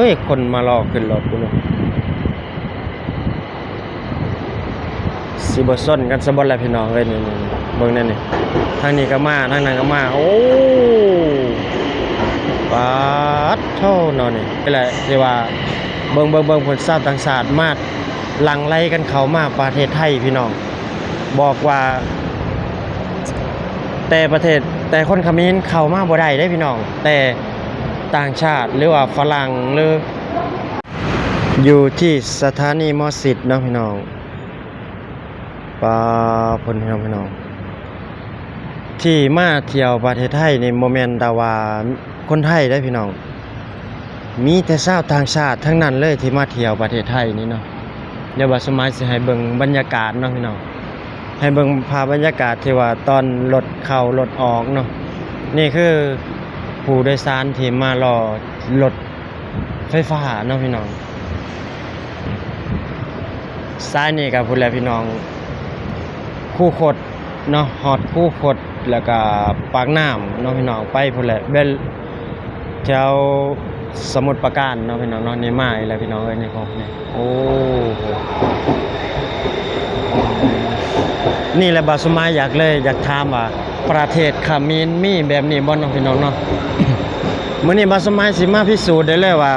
ເອີຍ ຄົນມາລໍຂຶ້ນລົດພຸ້ນນະ ຊິບໍ່ຊົນກັນຊະບໍ່ລະພີ່ນ້ອງເອີຍ. ນີ້ໆໆ ເບິ່ງແນ່ນີ້ ທາງນີ້ກໍມາ ທາງນັ້ນກໍມາ. ໂອ້ ປາດໂທ້ເນາະ ນີ້ແຫຼະທີ່ວ່າ ເບິ່ງໆໆ ຄົນຊາວຕ່າງຊາດມາຫຼັ່ງໄຫຼກັນເຂົ້າມາປະເທດໄທພີ່ນ້ອງ. ບອກວ່າ ແຕ່ປະເທດ ແຕ່ຄົນຂະເໝນເຂົ້າມາບໍ່ໄດ້ເດ້ພີ່ນ້ອງ ແຕ່ຕ່າງຊາດ ຫຼືວ່າຝຣັ່ງ ຫຼື ຢູ່ທີ່ສະຖານີໝໍຊິດເນາະພີ່ນ້ອງ. ປາ ເພິ່ນພີ່ນ້ອງ ພີ່ນ້ອງ ທີ່ມາທ່ຽວປະເທດໄທນີ້ ບໍ່ແມ່ນແຕ່ວ່າຄົນໄທເດ້ພີ່ນ້ອງ. ມີແຕ່ຊາວຕ່າງຊາດທັງນັ້ນເລີຍທີ່ມາທ່ຽວປະເທດໄທນີ້ເນາະ. ດຽວບ່າວສົມໝາຍຊິໃຫ້ເບິ່ງບັນຍາກາດເນາະພີ່ນ້ອງ ໃຫ້ເບິ່ງພາບບັນຍາກາດທີ່ວ່າຕອນລົດເຂົ້າລົດອອກເນາະ. ນີ້ຄືຜູ້ໂດຍສານທີ່ມາລໍລົດໄຟຟ້າເນາະພີ່ນ້ອງ. ສາຍນີ້ກໍພຸ້ນແຫຼະພີ່ນ້ອງ ຄູຄົດເນາະ ຮອດຄູຄົດ ແລ້ວກໍປາກນ້ຳເນາະພີ່ນ້ອງ ໄປພຸ້ນແຫຼະ ແບບແຖວສະໝຸດປາການເນາະພີ່ນ້ອງເນາະ. ນີ້ມາອີກແລ້ວພີ່ນ້ອງເອີຍ ນີ້ພວກນີ້ ໂອ້ໂຫ ນີ້ແຫຼະບ່າວສົມໝາຍຢາກເລີຍ ຢາກຖາມວ່າ ປະເທດຂະເໝນມີແບບນີ້ບໍ່ເນາະພີ່ນ້ອງເນາະ. ມື້ນີ້ບ່າວສົມໝາຍຊິມາພິສູດໄດ້ເລີຍວ່າ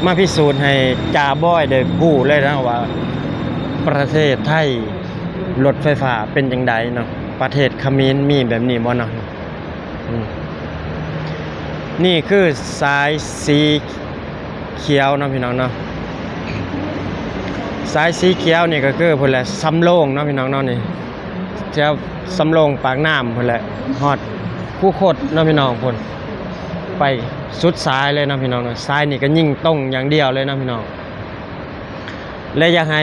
ມາພິສູດໃຫ້ຈ່າບອຍໄດ້ຮູ້ເລີຍນະວ່າ ປະເທດໄທລົດໄຟຟ້າເປັນຈັ່ງໃດເນາະ ປະເທດຂະເໝນມີແບບນີ້ບໍ່ເນາະ. ອືມ ນີ້ຄືສາຍສີຂຽວເນາະພີ່ນ້ອງເນາະ ສາຍສີຂຽວນີ້ກໍຄືພຸ້ນແຫຼະ ສຳໂລງເນາະພີ່ນ້ອງເນາະ ນີ້ ແຖວສຳໂລງປາກນ້ຳພຸ້ນແຫຼະ ຮອດຄູຄົດເນາະພີ່ນ້ອງ ພຸ້ນ ໄປສຸດສາຍເລີຍເນາະພີ່ນ້ອງເນາະ. ສາຍນີ້ກໍຍິງຕົງຢ່າງດຽວເລີຍເນາະພີ່ນ້ອງ ແລະ ຢາກໃຫ້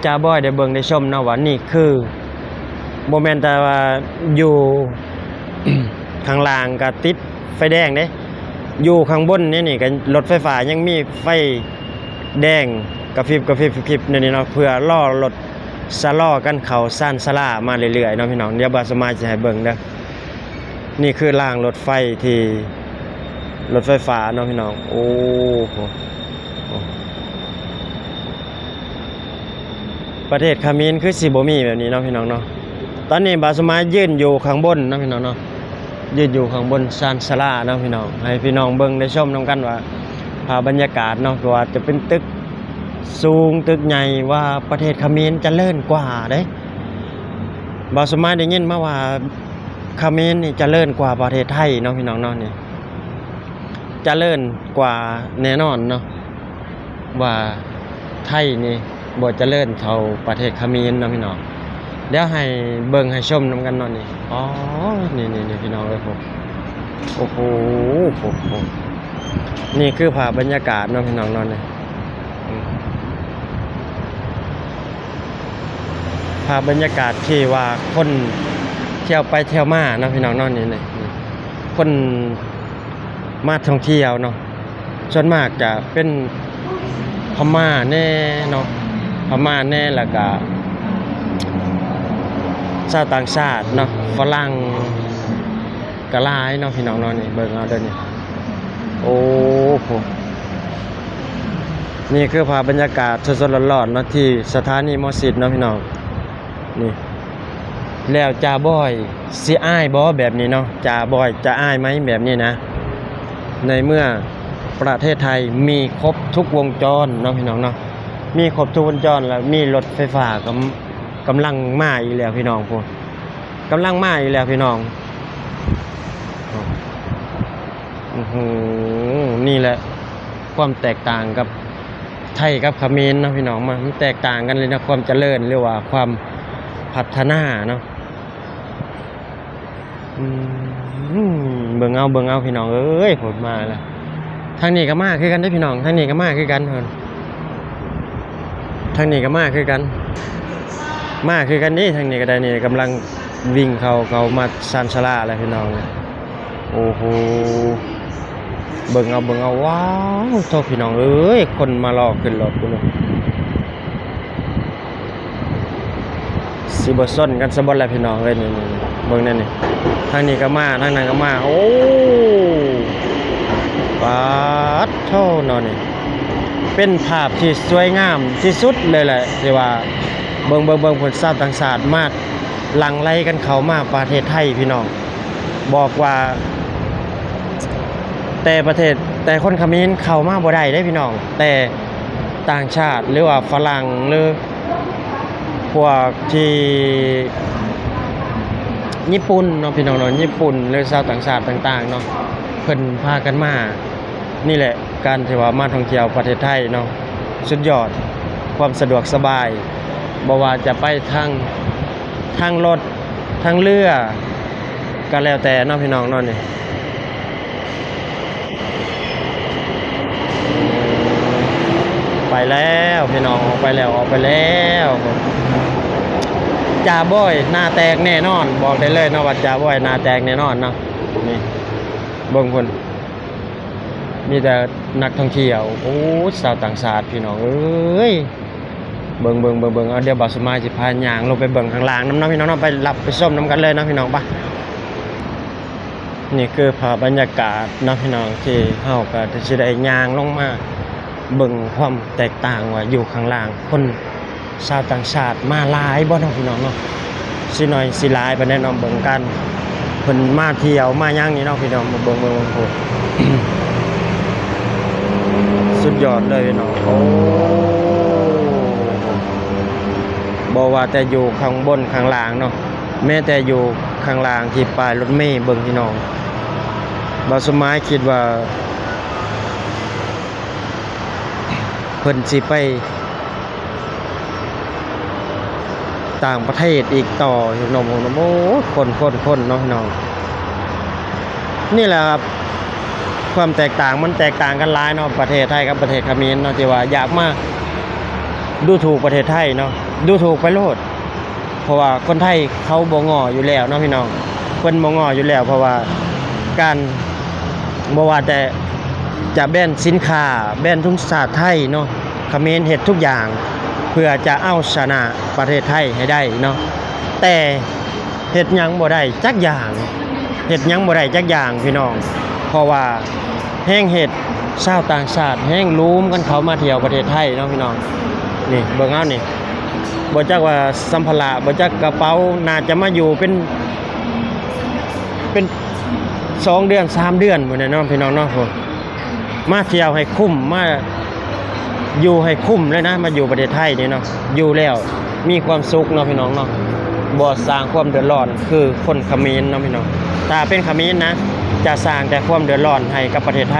ຈ່າບອຍໄດ້ເບິ່ງໄດ້ຊົມເນາະວ່າ ນີ້ຄືບໍ່ແມ່ນແຕ່ວ່າຢູ່ຂ້າງລ່າງກໍຕິດໄຟແດງເດ້ ຢູ່ຂ້າງບົນນີ້ ນີ້ກໍລົດໄຟຟ້າຍັງມີໄຟແດງກະຟິບກະຟິບກະຟິບແນວນີ້ເນາະ ເພື່ອລໍລົດ ຊະລໍກັນເຂົ້າຊານຊາລາມາເລື້ອຍໆເນາະພີ່ນ້ອງ. ດຽວບ່າວສົມໝາຍຊິໃຫ້ເບິ່ງເດີ ນີ້ຄືລາງລົດໄຟທີ່ ລົດໄຟຟ້າເນາະພີ່ນ້ອງ. ໂອ້ໂຫ ປະເທດຂະເໝນຄືຊິບໍ່ມີແບບນີ້ເນາະພີ່ນ້ອງເນາະ. ຕອນນີ້ບ່າວສົມໝາຍຢືນຢູ່ຂ້າງບົນເນາະພີ່ນ້ອງເນາະ ຢືນຢູ່ຂ້າງບົນຊານສາລາເນາະພີ່ນ້ອງ ໃຫ້ພີ່ນ້ອງເບິ່ງໄດ້ຊົມນຳກັນວ່າ ພາບບັນຍາກາດເນາະ ບໍ່ວ່າຈະເປັນຕຶກສູງຕຶກໃຫຍ່ ວ່າປະເທດຂະເໝນຈະເລີນກວ່າເດ້. ບ່າວສົມໝາຍໄດ້ຍິນມາວ່າ ຂະເໝນນີ້ຈະເລີນກວ່າປະເທດໄທເນາະພີ່ນ້ອງເນາະ ນີ້ຈະເລີນກວ່າແນ່ນອນເນາະ ວ່າໄທນີ້ບໍ່ຈະເລີນເທົ່າປະເທດຂະເໝນເນາະພີ່ນ້ອງ. ດຽວໃຫ້ເບິ່ງໃຫ້ຊົມນຳກັນເນາະນີ້. ອໍ ນີ້ໆໆ ພີ່ນ້ອງເອີຍ ໂອ້ໂຫ ນີ້ຄືພາບບັນຍາກາດເນາະພີ່ນ້ອງເນາະ ນີ້ ພາບບັນຍາກາດທີ່ວ່າຄົນທ່ຽວໄປທ່ຽວມາເນາະພີ່ນ້ອງເນາະ ນີ້ ນີ້ ຄົນມາທ່ອງທ່ຽວເນາະ ສ່ວນມາກຈະເປັນພະມ້າແດ່ເນາະ ພະມ້າແດ່ ແລ້ວກະຊາວຕ່າງຊາດເນາະ ຝຣັ່ງ ກະຫຼາຍເນາະພີ່ນ້ອງເນາະ ນີ້ເບິ່ງເອົາເດີນີ້. ໂອ້ໂຫ ນີ້ຄືພາບບັນຍາກາດສົດໆຮ້ອນໆເນາະ ທີ່ສະຖານີໝໍຊິດເນາະພີ່ນ້ອງ ນີ້. ແລ້ວຈ່າບອຍຊິອາຍບໍ່ແບບນີ້ເນາະ ຈ່າບອຍຈະອາຍໄໝແບບນີ້ນະ ໃນເມື່ອປະເທດໄທມີຄົບທຸກວົງຈອນເນາະພີ່ນ້ອງເນາະ ມີຄົບທຸກວົງຈອນ ແລ້ວມີລົດໄຟຟ້າກຳ ກຳລັງມາອີກແລ້ວພີ່ນ້ອງ ພຸ້ນ ກຳລັງມາອີກແລ້ວພີ່ນ້ອງ. ໂອ້ໂຫ ນີ້ແຫຼະຄວາມແຕກຕ່າງກັບໄທກັບຂະເໝນເນາະພີ່ນ້ອງ ມັນແຕກຕ່າງກັນເລີຍເນາະ ຄວາມຈະເລີນ ຫຼືວ່າຄວາມພັດທະນາເນາະ. ອືມ ເບິ່ງເອົາ ເບິ່ງເອົາພີ່ນ້ອງເອີຍ ພຸ້ນມາແລ້ວ ທາງນີ້ກໍມາຄືກັນເດ້ພີ່ນ້ອງ ທາງນີ້ກໍມາຄືກັນ ທາງນີ້ກໍມາຄືກັນ ມາຄືກັນນີ້ ທາງນີ້ກໍໄດ້ນີ້ ກຳລັງ ວິ່ງເຂົ້າ ເຂົ້າມາຊານສາລາແລ້ວພີ່ນ້ອງ. ໂອ້ໂຫ ເບິ່ງເອົາ ເບິ່ງເອົາ ວ້າວ ໂທ້ ພີ່ນ້ອງເອີຍ ຄົນມາລໍຂຶ້ນລົດພຸ້ນ ຊິບໍ່ຊົນກັນຊະບໍ່ລະພີ່ນ້ອງເອີຍ. ນີ້ໆໆ ເບິ່ງແນ່ນີ້ ທາງນີ້ກໍມາ ທາງນັ້ນກໍມາ ໂອ້ ປາດໂທ້ເນາະ ນີ້ເປັນພາບທີ່ສວຍງາມທີ່ສຸດເລີຍແຫຼະ ທີ່ວ່າເບິ່ງໆໆ ຄົນຊາວຕ່າງຊາດມາຫຼັ່ງໄຫຼກັນເຂົ້າມາປະເທດໄທພີ່ນ້ອງ. ບອກວ່າແຕ່ປະເທດ ແຕ່ຄົນຂະເໝນເຂົ້າມາບໍ່ໄດ້ເດ້ພີ່ນ້ອງ, ແຕ່ຕ່າງຊາດ ຫຼືວ່າຝຣັ່ງ ຫຼືພວກທີ່ຍີ່ປຸ່ນເນາະ ພີ່ນ້ອງເນາະ, ຍີ່ປຸ່ນ ຫຼືຊາວຕ່າງຊາດຕ່າງໆເນາະ ເພິ່ນພາກັນມາ. ນີ້ແຫຼະ ການທີ່ວ່າມາທ່ອງທ່ຽວປະເທດໄທເນາະ ສຸດຍອດ ຄວາມສະດວກສະບາຍ ບໍ່ວ່າຈະໄປທາງ ທາງລົດ ທາງເຮືອ ກໍແລ້ວແຕ່ເນາະ ພີ່ນ້ອງເນາະ. ນີ້ ໄປແລ້ວພີ່ນ້ອງ ອອກໄປແລ້ວ ອອກໄປແລ້ວ. ຈ່າບອຍໜ້າແຕກແນ່ນອນ ບອກໄດ້ເລີຍເນາະວ່າ ຈ່າບອຍໜ້າແຕກແນ່ນອນເນາະ. ນີ້ ເບິ່ງພຸ້ນ ມີແຕ່ນັກທ່ອງທ່ຽວ ໂອ້ ຊາວຕ່າງຊາດ ພີ່ນ້ອງເອີຍ. ເບິ່ງໆໆໆ ເອົາ ດຽວບ່າວສະໝາຍຊິພາຍ່າງລົງໄປເບິ່ງຂ້າງລ່າງນຳເນາະ ພີ່ນ້ອງເນາະ, ໄປຮັບໄປຊົມນຳກັນເລີຍເນາະ ພີ່ນ້ອງ ປະ. ນີ້ຄືພາບບັນຍາກາດເນາະ ພີ່ນ້ອງ ທີ່ເຮົາກໍຊິໄດ້ຍ່າງລົງມາເບິ່ງຄວາມແຕກຕ່າງວ່າຢູ່ຂ້າງລ່າງ ຄົນ ຊາວຕ່າງຊາດມາຫຼາຍບໍ່ເນາະ ພີ່ນ້ອງເນາະ, ຊິໜ້ອຍຊິຫຼາຍປານໃດເນາະ. ເບິ່ງກັນ ເພິ່ນມາທ່ຽວມາຫຍັງນີ້ເນາະ ພີ່ນ້ອງ ມາເບິ່ງ ເບິ່ງ ເບິ່ງພຸ້ນ ສຸດຍອດເລີຍພີ່ນ້ອງ. ໂອ້ ບໍ່ວ່າແຕ່ຢູ່ຂ້າງບົນຂ້າງລ່າງເນາະ ແມ້ແຕ່ຢູ່ຂ້າງລ່າງທີ່ປ້າຍລົດເມ ເບິ່ງ ພີ່ນ້ອງ ບ່າວສະໝາຍຄິດວ່າ ເພິ່ນຊິໄປຕ່າງປະເທດອີກຕໍ່ຢູ່ເນາະ. ໂອ້ ຄົນ ຄົນ ຄົນເນາະ ພີ່ນ້ອງ. ນີ້ແຫຼະຄັບ ຄວາມແຕກຕ່າງ ມັນແຕກຕ່າງກັນຫຼາຍເນາະ ປະເທດໄທກັບປະເທດຂະເໝນເນາະ ທີ່ວ່າຢາກມາດູຖູກປະເທດໄທເນາະ ດູຖູກໄປໂລດ. ເພາະວ່າຄົນໄທເຂົາບໍ່ງໍ້ຢູ່ແລ້ວເນາະ ພີ່ນ້ອງ ເພິ່ນບໍ່ງໍ້ຢູ່ແລ້ວ. ເພາະວ່າການ ບໍ່ວ່າແຕ່ຈະແບນສິນຄ້າ ແບນທຸງຊາດໄທເນາະ ຂະເໝນເຮັດທຸກຢ່າງເພື່ອຈະເອົາຊະນະປະເທດໄທໃຫ້ໄດ້ເນາະ, ແຕ່ເຮັດຫຍັງບໍ່ໄດ້ຈັກຢ່າງ ເຮັດຫຍັງບໍ່ໄດ້ຈັກຢ່າງ ພີ່ນ້ອງ. ເພາະວ່າ ແຮ່ງເຮັດຊາວຕ່າງຊາດແຮ່ງລູມກັນເຂົ້າມາທ່ຽວປະເທດໄທເນາະ ພີ່ນ້ອງ. ນີ້ເບິ່ງເອົານີ້ ບໍ່ຈັກວ່າສຳພາລະ ບໍ່ຈັກກະເປົາ ໜ້າຈະມາຢູ່ເປັນ ເປັນສອງເດືອນສາມເດືອນພຸ້ນແຫຼະເນາະ ພີ່ນ້ອງເນາະ. ໂອ້ ມາທ່ຽວໃຫ້ຄຸ້ມ ມາຢູ່ໃຫ້ຄຸ້ມເລີຍນະ ມາຢູ່ປະເທດໄທນີ້ເນາະ ຢູ່ແລ້ວ ມີຄວາມສຸກເນາະ ພີ່ນ້ອງເນາະ ບໍ່ສ້າງຄວາມເດືອດຮ້ອນຄືຄົນຂະເໝນເນາະ ພີ່ນ້ອງ. ຖ້າເປັນຂະເໝນນະ ຈະສ້າງແຕ່ຄວາມເດືອດຮ້ອນໃຫ້ກັບປະເທດໄທ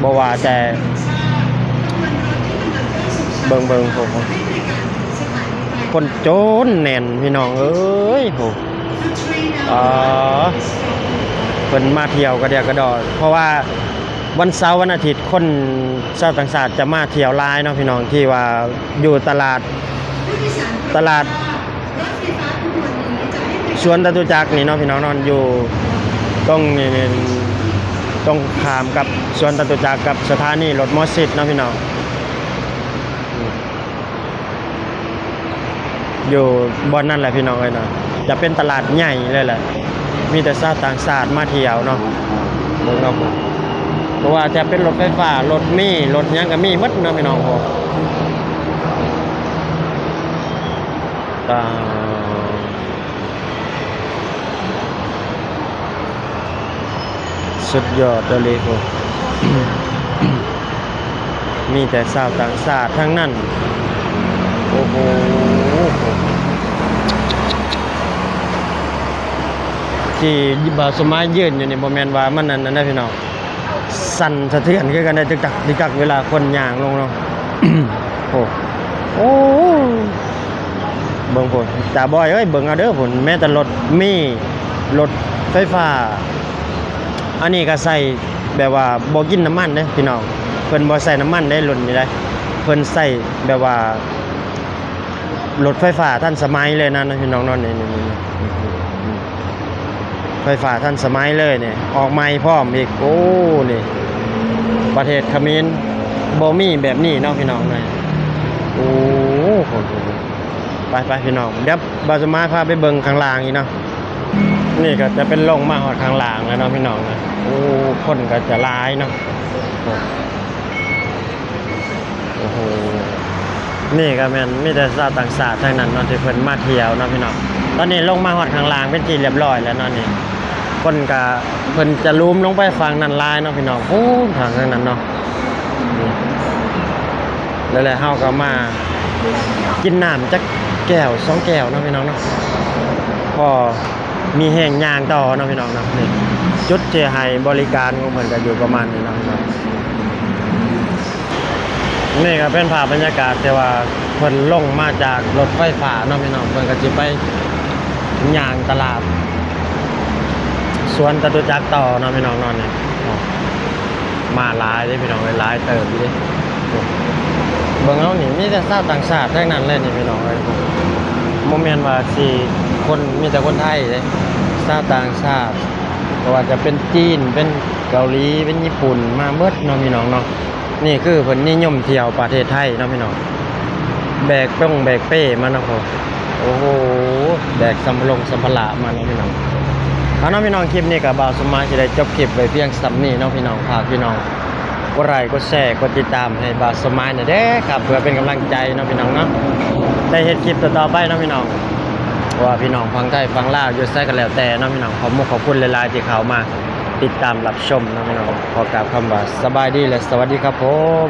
ບໍ່ວ່າແຕ່ ເບິ່ງໆ ໂອ້ໂຫ ຄົນຈົນແໜ້ນ ພີ່ນ້ອງເອີຍ ໂອ້ ອາ ເພິ່ນມາທ່ຽວກະດຽກກະດໍ້ ເພາະວ່າ ວັນເສົາວັນອາທິດ ຄົນຊາວຕ່າງຊາດຈະມາທ່ຽວຫຼາຍເນາະ ພີ່ນ້ອງ ທີ່ວ່າຢູ່ຕະຫຼາດ ຕະຫຼາດສວນຈະຕຸຈັກນີ້ເນາະ ພີ່ນ້ອງເນາະ ຢູ່ຕົງນີ້ ຕົງຂ້າມກັບສວນຈະຕຸຈັກກັບສະຖານີລົດໝໍຊິດເນາະ ພີ່ນ້ອງ. ຢູ່ບ່ອນນັ້ນແຫຼະ ພີ່ນ້ອງເອີຍເນາະ ຈະເປັນຕະຫຼາດໃຫຍ່ເລີຍແຫຼະ ມີແຕ່ຊາວຕ່າງຊາດມາທ່ຽວເນາະ ເບິ່ງເນາະ ບໍ່ວ່າຈະເປັນລົດໄຟຟ້າ ລົດເມ ລົດຫຍັງກະມີໝົດເນາະ ພີ່ນ້ອງ. ໂອ້ ຕາ ສຸດຍອດອີ່ຫຼີພຸ້ນ ມີແຕ່ຊາວຕ່າງຊາດທັງນັ້ນ. ໂອ້ໂຫ ທີ່ບ່າວສະໝາຍຢືນຢູ່ນີ້ ບໍ່ແມ່ນວ່າມັນອັນນັ້ນນະ ພີ່ນ້ອງ ສັ່ນສະເທືອນຄືກັນໄດ໋ ຕຶກຕັກ ຕຶກຕັກ ເວລາຄົນຍ່າງລົງເນາະ. ໂອ້ ໂອ້ ເບິ່ງພຸ້ນ ຕາບອຍເອີຍ ເບິ່ງເອົາເດີພຸ້ນ ແມ້ແຕ່ລົດເມ ລົດໄຟຟ້າ ອັນນີ້ກະໃຊ້ແບບວ່າບໍ່ກິນນ້ຳມັນເດ້ ພີ່ນ້ອງ ເພິ່ນບໍ່ໃຊ້ນ້ຳມັນເດ້ ລຸ້ນນີ້ເດ້ ເພິ່ນໃຊ້ແບບວ່າ ລົດໄຟຟ້າທັນສະໄໝເລີຍນະ ພີ່ນ້ອງເນາະ ນີ້ ນີ້ ນີ້ ໄຟຟ້າທັນສະໄໝເລີຍນີ້ ອອກໃໝ່ພ້ອມອີກ. ໂອ້ ນີ້ ປະເທດຂະເໝນບໍ່ມີແບບນີ້ເນາະ ພີ່ນ້ອງເນາະ. ໂອ້ ໄປໆ ພີ່ນ້ອງ ດຽວບ່າວສະໝາຍພາໄປເບິ່ງຂ້າງລ່າງອີກເນາະ. ນີ້ກະຈະເປັນລົງມາຮອດຂ້າງລ່າງແລ້ວເນາະ ພີ່ນ້ອງເນາະ. ໂອ້ ຄົນກະຈະຫຼາຍເນາະ. ໂອ້ໂຫ ນີ້ກໍແມ່ນມີແຕ່ຊາວຕ່າງຊາດທັງນັ້ນເນາະ ທີ່ເພິ່ນມາທ່ຽວເນາະພີ່ນ້ອງ. ຕອນນີ້ລົງມາຮອດຂ້າງລ່າງເປັນທີ່ລຽບຮ້ອຍແລ້ວເນາະນີ້. ຄົນກໍ ເພິ່ນຈະຫຼຸມລົງໄປຝັ່ງນັ້ນຫຼາຍເນາະພີ່ນ້ອງ. ໂອ້ ທາງນັ້ນເນາະ ນີ້ ແລ້ວເຮົາກໍມາກິນນ້ຳຈັກແກ້ວສອງແກ້ວເນາະພີ່ນ້ອງເນາະ ພໍມີແຮງຍ່າງຕໍ່ເນາະພີ່ນ້ອງເນາະ. ນີ້ ຈຸດທີ່ໃຫ້ບໍລິການຂອງເພິ່ນກໍຢູ່ປະມານນີ້ເນາະພີ່ນ້ອງ. ນີ້ກໍເປັນພາບບັນຍາກາດທີ່ວ່າເພິ່ນລົງມາຈາກລົດໄຟຟ້າເນາະພີ່ນ້ອງ. ເພິ່ນກໍຊິໄປຍ່າງຕະຫຼາດສວນຈະຕຸຈັກຕໍ່ເນາະພີ່ນ້ອງເນາະ. ນີ້ ມາຫຼາຍເດ້ພີ່ນ້ອງເອີຍ ຫຼາຍເຕີບຢູ່ເດ້. ເບິ່ງເອົານີ້ ມີແຕ່ຊາວຕ່າງຊາດທັງນັ້ນເລີຍນີ້ພີ່ນ້ອງເອີຍ. ບໍ່ແມ່ນວ່າຊິຄົນ ມີແຕ່ຄົນໄທເດ້ ຊາວຕ່າງຊາດ ບໍ່ວ່າຈະເປັນຈີນ ເປັນເກົາຫຼີ ເປັນຍີ່ປຸ່ນ ມາເບິດເນາະພີ່ນ້ອງເນາະ. ນີ້ຄືເພິ່ນນິຍົມທ່ຽວປະເທດໄທເນາະພີ່ນ້ອງ ແບກປົງແບກເປ້ມາເນາະ. ໂອ້ໂຫ ແບກສຳພະລົງສຳພະລະມາເນາະພີ່ນ້ອງ. ເອົາເນາະພີ່ນ້ອງ ຄລິບນີ້ກໍບ່າວສົມໝາຍຊິໄດ້ຈົບຄລິບໄວ້ພຽງສ່ຳນີ້ເນາະພີ່ນ້ອງ. ຝາກພີ່ນ້ອງກົດໄລ ກົດແຊ ກົດຕິດຕາມໃຫ້ບ່າວສົມໝາຍແດ່ເດີຄັບ ເພື່ອເປັນກຳລັງໃຈເນາະພີ່ນ້ອງເນາະ ໄດ້ເຮັດຄລິບຕໍ່ໆໄປເນາະພີ່ນ້ອງ. ບໍ່ວ່າພີ່ນ້ອງຝັ່ງໄທຝັ່ງລາວຢູ່ໃສກໍແລ້ວແຕ່ເນາະພີ່ນ້ອງ ຂອບມຸກຂອບຄຸນຫຼາຍໆທີ່ເຂົ້າມາຕິດຕາມຮັບຊົມເນາະພີ່ນ້ອງ. ຂໍກ່າວຄຳວ່າສະບາຍດີ ແລະ ສະຫວັດດີຄັບຜົມ.